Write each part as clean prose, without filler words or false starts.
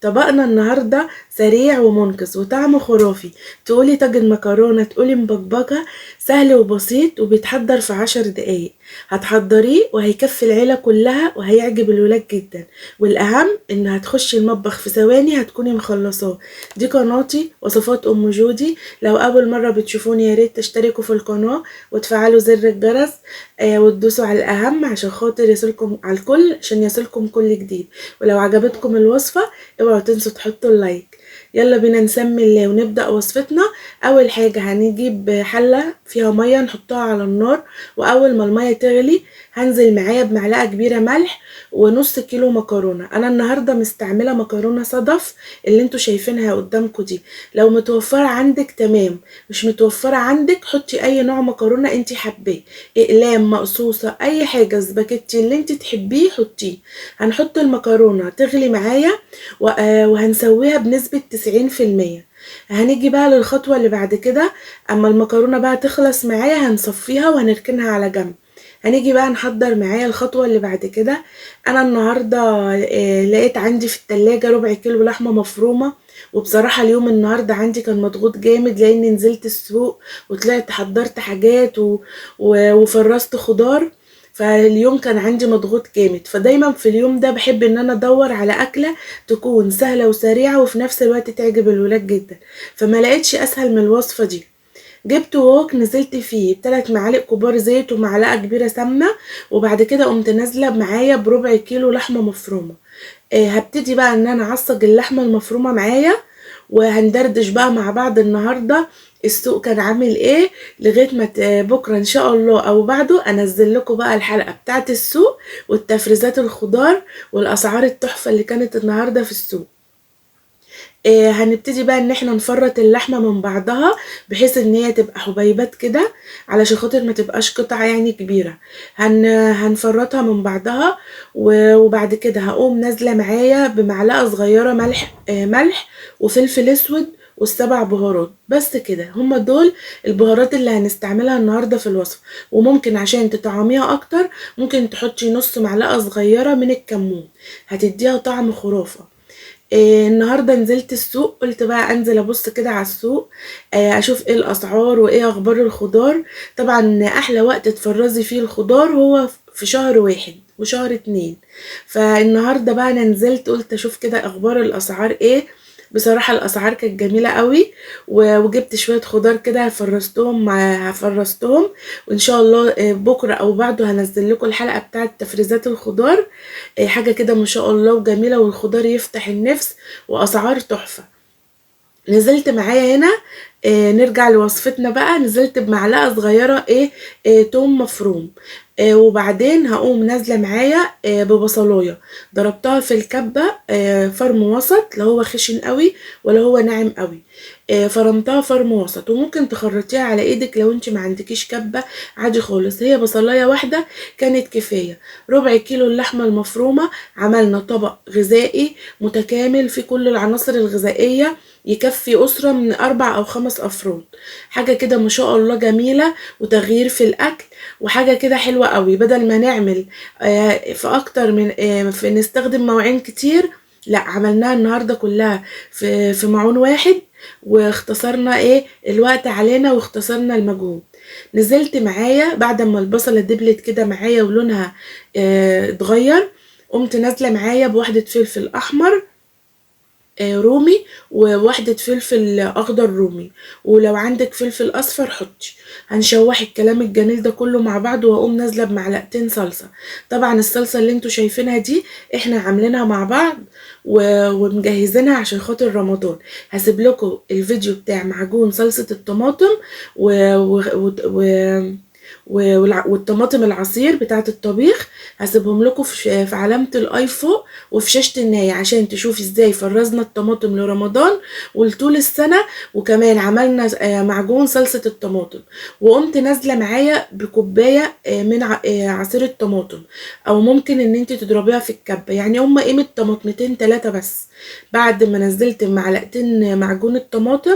طبقنا النهاردة سريع ومنقذ وطعمه خرافي، تقولي طاجن مكرونة تقولي مبكبكة، سهل وبسيط وبيتحضر في 10 دقايق. هتحضريه وهيكفي العيلة كلها وهيعجب الولاد جدا، والأهم إن هتخشي المطبخ في ثواني هتكوني مخلصاه. دي قناتي وصفات أم جودي، لو أول مرة بتشوفوني يا ريت تشتركوا في القناة وتفعلوا زر الجرس وتدوسوا على الأهم عشان خاطر يصلكم على الكل، عشان يصلكم كل جديد. ولو عجبتكم الوصفة اوعوا تنسوا تحطوا اللايك. يلا بينا نسمي الله ونبدأ وصفتنا. أول حاجة هنجيب حلة فيها مية نحطها على النار، وأول ما المية تغلي هنزل معايا بمعلقة كبيرة ملح ونص كيلو مكرونة. أنا النهاردة مستعملة مكرونة صدف اللي انتوا شايفينها قدامكم دي، لو متوفرة عندك تمام، مش متوفرة عندك حطي أي نوع مكرونة انتي حباه، أقلام مقصوصة أي حاجة، سباكيتي اللي انتي تحبيه حطيه. هنحط المكرونة تغلي معايا وهنسويها بنسبة 90%. هنيجي بقى للخطوة اللي بعد كده، أما المكرونة بقى تخلص معايا هنصفيها وهنركنها على جنب. هنيجي بقى نحضر معايا الخطوة اللي بعد كده. أنا النهاردة لقيت عندي في التلاجة ربع كيلو لحمة مفرومة، وبصراحة اليوم النهاردة عندي كان مضغوط جامد لأني نزلت السوق وطلعت حضرت حاجات وفرزت خضار، فاليوم كان عندي مضغوط جامد. فدايما في اليوم ده بحب ان انا ادور على اكلة تكون سهلة وسريعة وفي نفس الوقت تعجب الولاد جدا، فما لقيتش اسهل من الوصفة دي. جبت ووك نزلت فيه 3 معالق كبار زيت ومعلقة كبيرة سمنة، وبعد كده قمت نازلة معايا بربع كيلو لحمة مفرومة. هبتدي بقى ان انا اعصج اللحمة المفرومة معايا، وهندردش بقى مع بعض النهاردة السوق كان عامل ايه لغاية ما بكرة ان شاء الله او بعده انزل لكم بقى الحلقة بتاعت السوق والتفريزات الخضار والاسعار التحفة اللي كانت النهاردة في السوق. هنبتدي بقى ان احنا نفرط اللحمة من بعضها بحيث ان هي تبقى حبيبات كده علشان خاطر ما تبقاش قطعة كبيرة. هنفرطها من بعضها، وبعد كده هقوم نازلة معايا بمعلقة صغيرة ملح وفلفل اسود والسبع بهارات، بس كده. هما دول البهارات اللي هنستعملها النهاردة في الوصفة. وممكن عشان تطعميها اكتر ممكن تحطي نص معلقة صغيرة من الكمون، هتديها طعم خرافة. النهاردة نزلت السوق، قلت بقى انزل ابص كده على السوق، اشوف ايه الاسعار وايه اخبار الخضار. طبعا احلى وقت تفرزي فيه الخضار هو في شهر 1 وشهر 2، فالنهاردة بقى انا نزلت قلت اشوف كده اخبار الاسعار ايه. بصراحة الأسعار كانت جميلة قوي، وجبت شوية خضار كده فرزتهم، وإن شاء الله، بكرة أو بعده هنزل لكم الحلقة بتاعة تفريزات الخضار. حاجة كده ما شاء الله وجميلة، والخضار يفتح النفس وأسعار تحفة. نزلت معايا هنا، نرجع لوصفتنا بقى. نزلت بمعلقة صغيرة توم مفروم، وبعدين هقوم نازلة معايا، ببصلاية ضربتها في الكبة، فرم وسط، لا هو خشن قوي ولا هو ناعم قوي، فرمتها فرم وسط، وممكن تخرطيها على ايدك لو انت ما عندكيش كبة عادي خالص. هي بصلاية واحدة كانت كفاية. ربع كيلو اللحمة المفرومة، عملنا طبق غذائي متكامل في كل العناصر الغذائية، يكفي أسرة من 4 أو 5 أفراد. حاجة كده ما شاء الله جميلة، وتغيير في الأكل، وحاجة كده حلوة قوي. بدل ما نعمل، في أكتر من، في نستخدم مواعين كتير، لا عملناها النهاردة كلها في معون واحد، واختصرنا الوقت علينا واختصرنا المجهود. نزلت معايا بعد ما البصلة دبلت كده معايا ولونها، اتغير، قمت نازلة معايا بوحدة فلفل أحمر، رومي، ووحدة فلفل أخضر رومي، ولو عندك فلفل أصفر حطي. هنشوح الكلام الجميل ده كله مع بعض، وأقوم نازلة بمعلقتين صلصة. طبعا الصلصة اللي انتوا شايفينها دي احنا عاملينها مع بعض ومجهزينها عشان خاطر رمضان. هسيب لكم الفيديو بتاع معجون صلصة الطماطم والطماطم العصير بتاعة الطبيخ، هسيبهم لكم في علامة الاي فوق وفي شاشة النهاية عشان تشوفي ازاي فرزنا الطماطم لرمضان ولطول السنة، وكمان عملنا، معجون صلصة الطماطم. وقمت نازلة معايا بكوباية، من عصير الطماطم، او ممكن ان انت تضربيها في الكبة، هما قيمة طماطمتين 3 بس. بعد ما نزلت معلقتين معجون الطماطم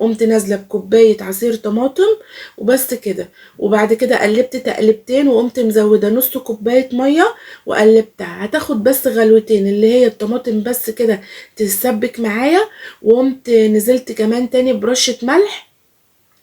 قمت نازله بكوبايه عصير طماطم وبس كده. وبعد كده قلبت تقلبتين، وقمت مزوده نص كوباية مية وقلبتها. هتاخد بس غلوتين اللي هي الطماطم بس كده تتسبك معايا. وقمت نزلت كمان تاني برشه ملح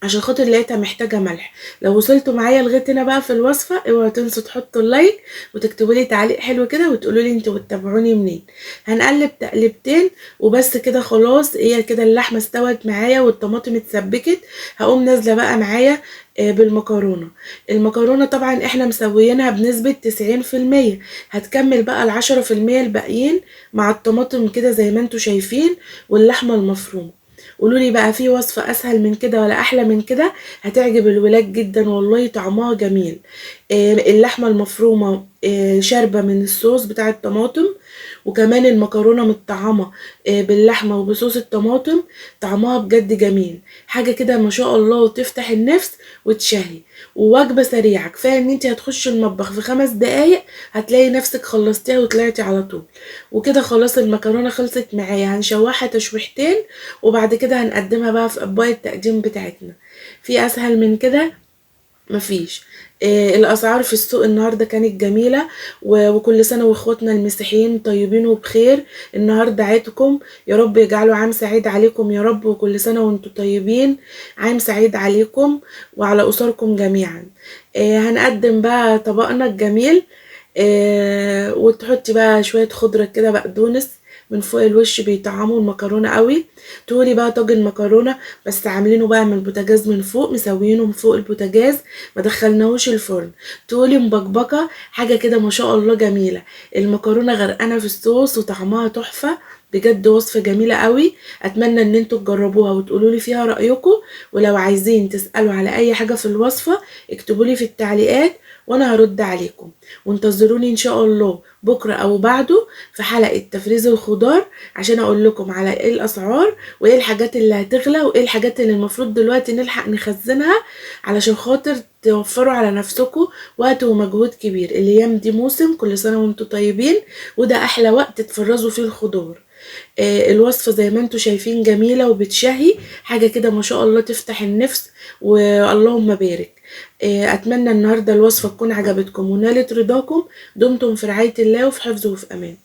عشان خاطر لقيتها محتاجه ملح. لو وصلتوا معايا لغاية هنا بقى في الوصفة، اوعوا تنسوا تحطوا ال like وتكتبوا لي تعليق حلو كده وتقولوا لي انتوا بتتابعوني منين. هنقلب تقلبتين وبس كده خلاص. هي كده اللحمة استوت معايا والطماطم اتسبكت. هقوم نازله بقى معايا بالمكرونه. المكرونه طبعا احنا مسويينها بنسبة 90%، هتكمل بقى 10% الباقيين مع الطماطم كده زي ما انتوا شايفين واللحمة المفرومه. قولوا لي بقى في وصفة أسهل من كده ولا أحلى من كده؟ هتعجب الولاد جدا والله، طعمها جميل. اللحمة المفرومة شاربة من الصوص بتاع الطماطم، وكمان المكرونة متطعمة باللحمة وبصوص الطماطم، طعمها بجد جميل. حاجة كده ما شاء الله وتفتح النفس وتشهي، ووجبة سريعة. كفاية ان انت هتخشي المطبخ في 5 دقايق هتلاقي نفسك خلصتيها وطلعتي على طول. وكده خلاص المكرونة خلصت معايا. هنشوحها تشويحتين وبعد كده هنقدمها بقى في اطباق التقديم بتاعتنا. في اسهل من كده مفيش. الاسعار في السوق النهارده كانت جميلة، وكل سنة واخواتنا المسيحيين طيبين وبخير. النهارده عيدكم، يا رب يجعله عام سعيد عليكم يا رب، وكل سنة وانتم طيبين، عام سعيد عليكم وعلى اسركم جميعا. هنقدم بقى طبقنا الجميل، وتحطي بقى شوية خضرة كده بقدونس من فوق الوش، بيطعموا المكرونه قوي. تقولي بقى طاجن مكرونه بس عاملينه بقى من البوتاجاز من فوق، مسويينه من فوق البوتاجاز، ما دخلناهوش الفرن. تقولي مبكبكه، حاجة كده ما شاء الله جميلة. المكرونه غرقانة في الصوص وطعمها تحفة بجد، وصفه جميلة قوي. اتمنى ان انتوا تجربوها وتقولوا لي فيها رايكم، ولو عايزين تسالوا على اي حاجة في الوصفة اكتبوا لي في التعليقات وانا هرد عليكم. وانتظروني ان شاء الله بكره او بعده في حلقة تفريز الخضار عشان اقول لكم على ايه الاسعار وايه الحاجات اللي هتغلى وايه الحاجات اللي المفروض دلوقتي نلحق نخزنها علشان خاطر توفروا على نفسكم وقت ومجهود كبير. الايام دي موسم، كل سنة وانتم طيبين، وده احلى وقت تفرزوا فيه الخضار. الوصفة زي ما انتم شايفين جميلة وبتشهي، حاجة كده ما شاء الله تفتح النفس، واللهم بارك. اتمنى النهارده الوصفة تكون عجبتكم ونالت رضاكم. دمتم في رعاية الله وفي حفظه وفي امان.